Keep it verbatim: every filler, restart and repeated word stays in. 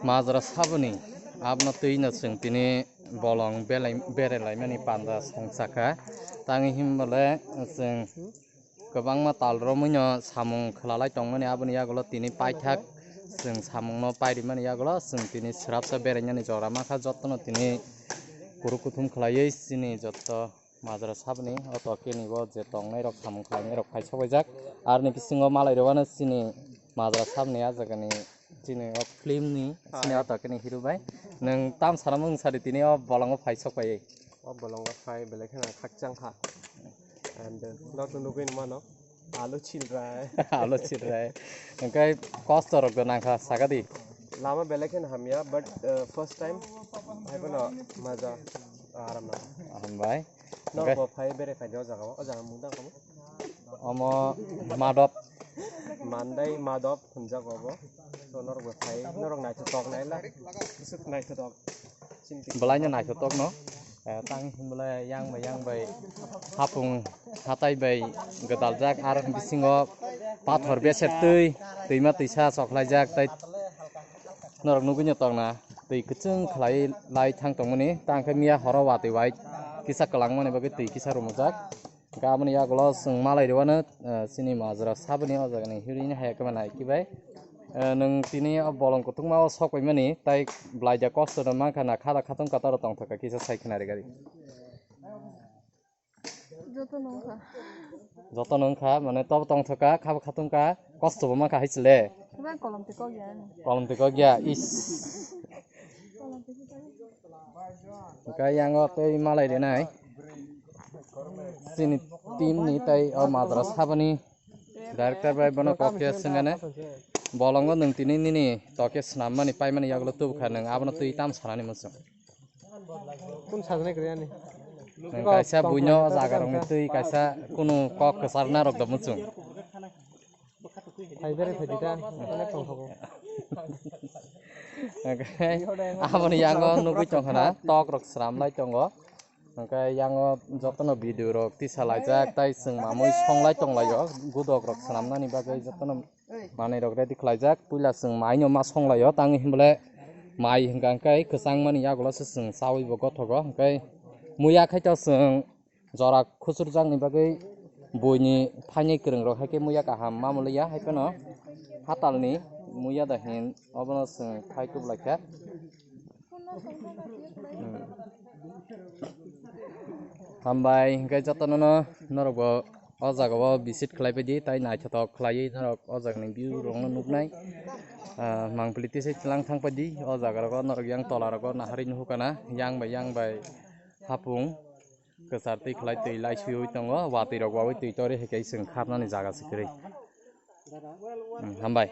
Majra saboni abono twi no chwng tini bolong belai-, berelaimani panda songchakha. Tangwi himbole chwng kwbangma tal romwino samung khwlalai tongmani, aboni yagulo tini paithak chwng samungno pairimani yagulo chwng tini swrapsa berainani jora mankha. Jotono tini kuru kuthum khwlaiwi chini jotto majra saboni o tokeni bo je tongnai rok samung khlainai rok phai sokbaijak. Aroni bisingo malai rwano chini majra saboni a jagani chini o film ni chini o tokeni hero bai. Nwng tam sana mung sadi tini o bolongo phai sokbaiwi. O bolongo phai belai kheno khakchang kha. And, uh, dot nugwi mano. Alo chilrai. Alo chilrai. Hwnkhe kosto rok do nangkha, sakadi. Lama belai kheno hamya, but, uh, first time hai bono maja, aram na. Hambai. Norok bo phai bere phai de o jaga o, o jaga mung dang kamo. Omo Madop. Mandai Madop hwnjak obo. So norok bo phai, norok naithotok naila. Bwswk naithotok. Bwlaino naithotok no. Eh, tang hinbole yang bai, yang bai hapung hatai bai gwdaljak, ar bisingo pathor beser twi, twima twisa choklaijak, tai norok nugwi no tongna twi kwchwng khlai lai thang tongmani. Tang khe miya horo watwi bai kisa kwlangmani bagwi twi kisa rumujak. Hwnkhe aboni yagulo chwng malai rwano, eh, chini majra saboni o jagani heroine hai khe nai kibai. Eh, nwng tini o bolong kuthukma o sok paimani, tai bwlaida kosto no mankha na, khada khatung kataro tongthokha kisa sai khna ri gari. Joto no wngkha. Joto no wngkha, mane tobo tongthokha, khabo khatungkha, kosto bo mankha hai chwle. Kolom twi kok ya ani. Kolom twi kok ya, is. Hwnkhe yango tei malai rinai. Chini team ni tei o majra saboni director bai bono kok khe swngane. Bolongo nwng tini nini tokhe swnam mani pai mani yagulo tubukha, nwng abono twi tam sanani muchung. Kun sajani kwrwi ani? Nwng kaisa buino jaga rokni twi kaisa kunu kok kwcharna rok do muchung. Hai bere phai dita, onek tong thogo. Hwnkhe aboni yango nugwi tongkha na, tok rok swnam lai tongo. Hwnkhe yango jotono video rok tisa laijak, tai chwng mamui song lai tong laio, gudok rok swnam nani bagwi jotono manwi rok ready khlaijak. Puila chwng mai no ma song laio, tangwi hinbole mai hwnkha hwnkhe kwchang mani yagulo se chwng chawi bo gothogo, hwnkhe muya khai to chwng jora khusurjakni bagwi buini phaini kwrwng rok hai khe muya kaham ma muliya, hai phano hatalni muya da hin obono chwng khai tubulaikha. Hmm. Hambai hwnkhe jotono no norok bo o jaga o visit khlai phaidi, tai naithotok khlaiwi norok o jagani view rok no nuknai. Ah, mangpili tisa tlang thang phaidi, o jaga rogo norok yang tola rogo naharwi nuhukana, yang bai yang bai hapung. Kwchar twi khlai twi lai swiwi tongo, watwi rok wawi twi tori hai khe chwng kharnani jaga se kwrwi. Hmm, hambai.